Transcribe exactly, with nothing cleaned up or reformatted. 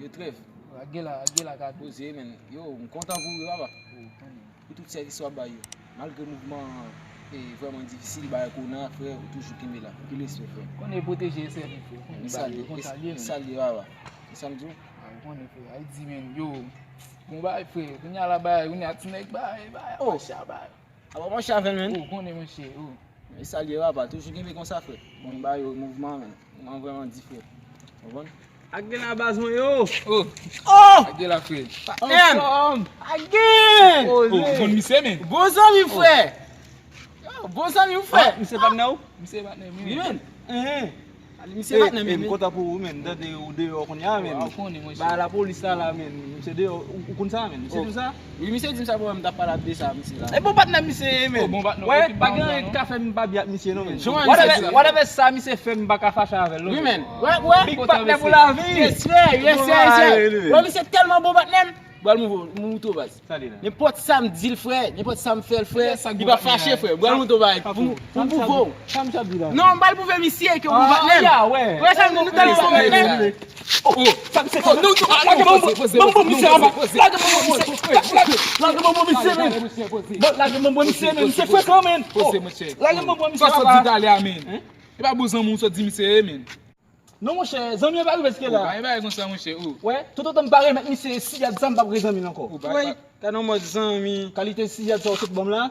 Yo trèv. Agela, Agela ka poze, men. Yo, m kontan pou ou, papa. Pou tout sèvis w ap bay yo. Malgre mouvman an vrèman difisil, bagay kòna, frè, ou toujou kenbe la. Anpil respè, frè. Konnen pwoteje e sèvi, frè. Konnen bagay yo konsa l ye, men. M salye, papa. Se sa m di w. A, ou konnen, frè. Ayiti, men, yo. Bon bagay, frè. Kounye a la, bagay, kounye a ti nèg, bagay, bagay, oh, monchè, bagay. Apa monchè avè l, men. Ou konnen, monchè, oh. E salye, papa. Toujou kenbe konsa, frè. Bon, bagay yo, mouvman, men. Mouvman vrèman di, frè. Konprann? Ak gen la baz mwen yo. Oh. Oh! Ak gen la, frè. Anfòm. Ak gen! Oh, ou konn misye, men. Bon zanmi, frè. Yo, bon zanmi, frè. Ah, misye patnè ou? Misye patnè m, wi, men. Enhen. Misye patnè m, men. M kontan pou ou, men. Tande ou deyò kounye a, men. Ou konnen, monchè. Ba lapolis la, la, men. Misye deyò, ou, ou konn sa, men. Misye di sa? Wi, misye di m sa, bon, m t ap pale ap de sa, misye la. E bon patnè misye ye, men. Oh, bon patnè, wè, pa gen anyen ki ka fè m pa byen ak misye, non, men. Whatever, whatever sa misye fè, m pa ka fache avè l, non. Wi, men. Wè, wè. Big patnè pou lavi. Respè, respè, respè. Wè, misye tèlman bon patnè m. Bral mouvo, mouto baz. Nenpòt sa m di l, frè, nenpòt sa m fè l, frè, li pa fache, frè. Bral mouto bay pou, pou m pwouve w. Sa m t ap di la? Non, m pral pwouve misye ke ou bon patnè m. Wè sa m di nou tèlman bon patnè m. Oh, oh, sa misye fè? Non, non, lage bonbon, bonbon misye anba. Lage bonbon misye. Lage bonbon misye, men. Bon, lage bonbon misye, men. Misye frekan, men. Lage bonbon misye anba. Sa w sot di talè a, men? E pa bon zanmi w sot di misye ye, men. Non, monchè, zanmi an pa rive jiske la. Ou pa gen bagay konsa, monchè, ou. Wè, toutotan m pa remèt misye siyad sa, m p ap rezanmi l ankò. Ou pa, pa, gade yon mòd zanmi. Kalite siyad sa w sot ban m la.